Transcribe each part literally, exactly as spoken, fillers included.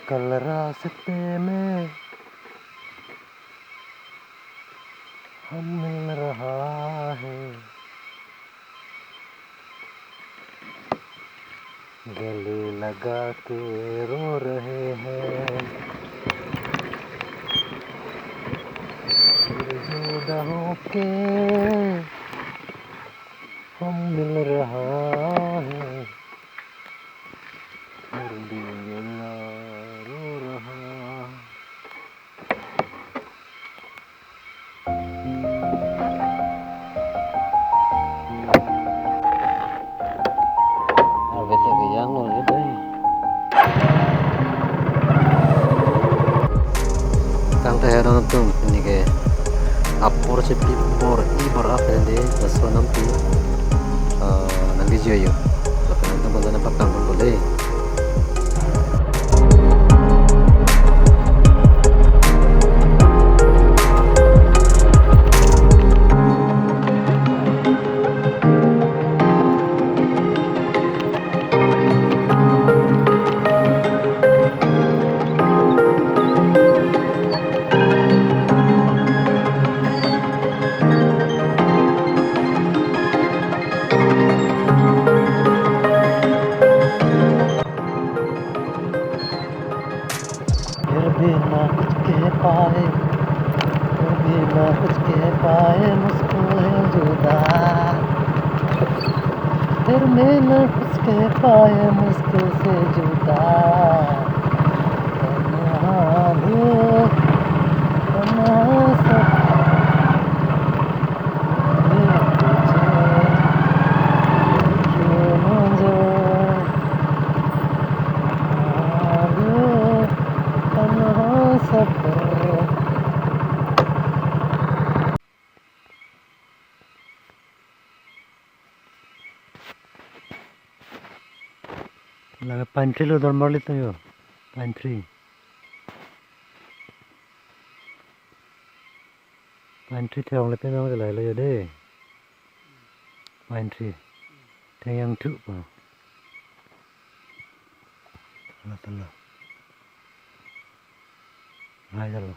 कल रास्ते में हम मिल रहा है, गले लगा के रो रहे हैं, फिर जुदा होके हम मिल रहा है, फिर भी गला रो रहा है। Harvest ke yang lo ni dei. Tangte heron atum, pini ke apor si pi apor, i bar ap dei, laso nampi, eh, nangkejui yo. Lapen nangtum bonta nangpatang pon dei. फिर भी ना कुछ कह पाए, फिर भी ना कुछ कह पाए, मुश्किल है जुदा। फिर भी ना कुछ कह पाए, मुश्किल से जुदा। तन्हा भी, तन्हा सब Laga pine tree lo dormar litum yo. Pine tree. Pine tree theklong le pen nang le lahai lo yo dei. Pine tree. Theng yang thu po. Talo, talo. Lahai talo.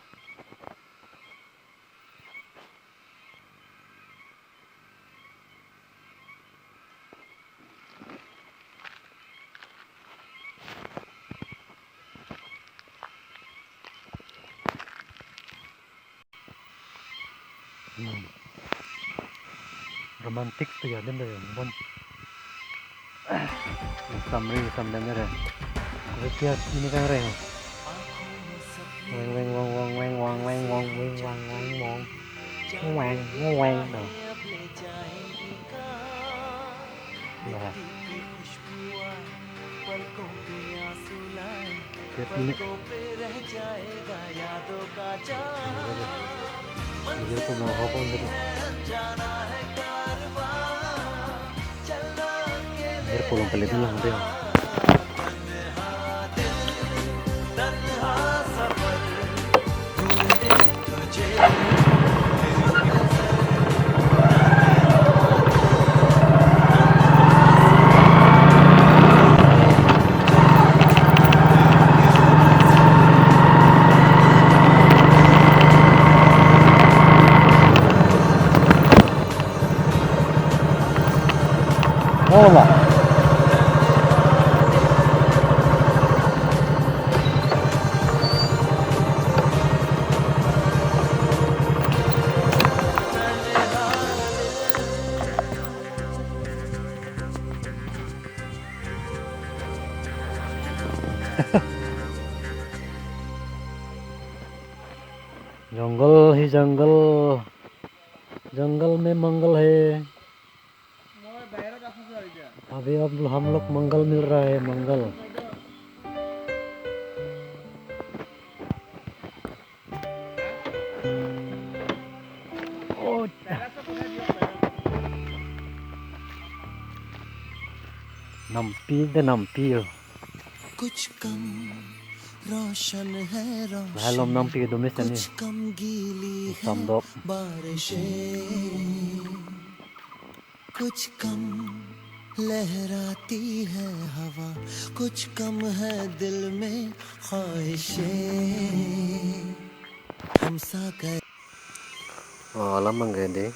Hmm. Romantic to ya, din to ya, bon. Samri, samdan ya. Kuya ini kan re. Weng, weng, wong, wong, weng, wong, weng, wong, weng, wong, weng, wong. Weng, weng, weng, no. Nah. Siap ini. Ini aku mau hopon tadi. Air pulang kali dulu nanti. Oh, ma. जंगल ही जंगल, जंगल में मंगल है। अभी अब हम लोग मंगल मिल रहा है, मंगल। Oh, nampi de nampi yo. कुछ कम रोशन है रोशन, lahai lom nangpi kedo mesen ni, कुछ कम गीली है samdop बारिशें, कुछ कम लहराती है हवा, कुछ कम है दिल में ख्वाहिशें, हम सा कर O, alam abang ke dei,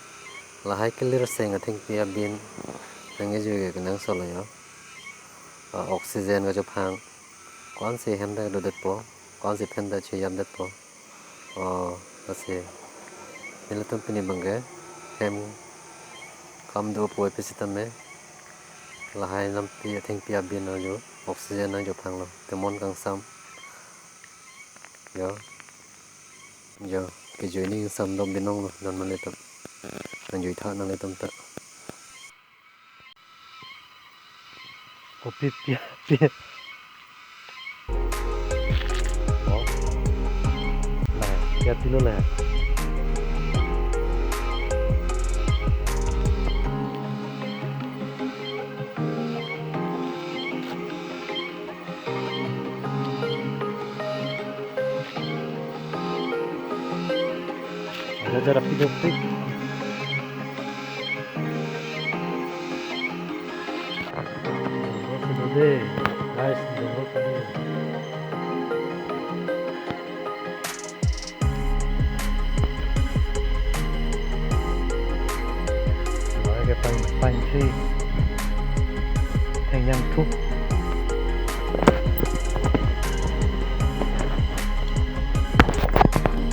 lahai kelirseng athengpi abin nangkejui ke kenangsot lo jo. O, oxygen kachophang, ko-ansi hem ta dodetpo, ko-ansi phan ta cheyamdetpo. O, lasi nelitum pini abang ke hem kam dopo pu sitame, lahai lampi athengpi abin ajo oxygen nangchophang lo, temon kangsam. Jo. Jo, kejui ning samdop binong lo, non mane tam. Nangjuitha nanglitum ta. Kopi pia pia. Oh. Lah, pia pilo lah. Ada jarak tiga feet. Jongol sudah deh, guys, jongol tadi. Lake pine, pine tree. Thengyang thup.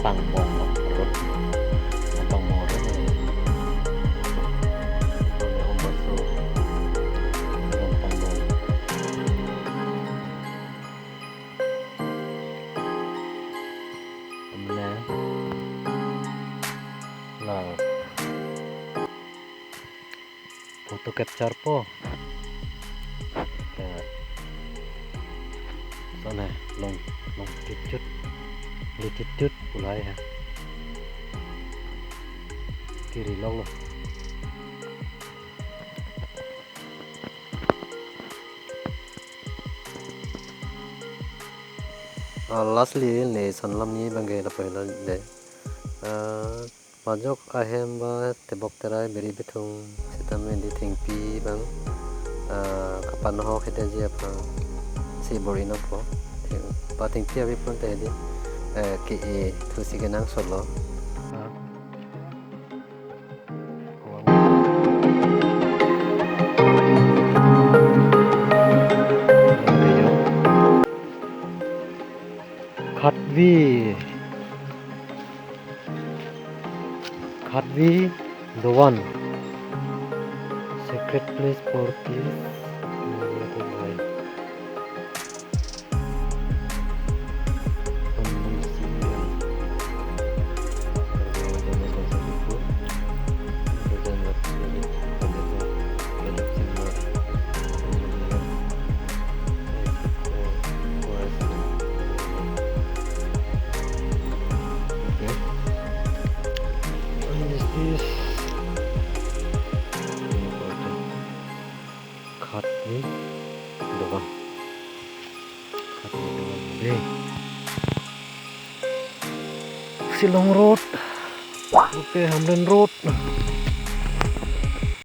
Pangbong road. Pangbong road. Pangbong. Amle la photo capture po. Eh, sana long, long chut chut, le chut chut pulai ha. Kiri long lo. Ah, lastly, ne son lam ni abang ke lapu helo dei. Ah, majok ahem ba tebok terai beri bithung sitame dei thengpi abang, ah, kapan ho khete ji aphan si bor-i nangpo. Theng, ba thengpi ave pon te dei, eh, ke-e thusi kenangsot lo. Ah. Khatvi. Khatvi Dovan. Secret place for peace. Okay. And this is important. Khatvi Dovan. Khatvi Dovan. Hey. Shillong Road. Okay, Hamren Road.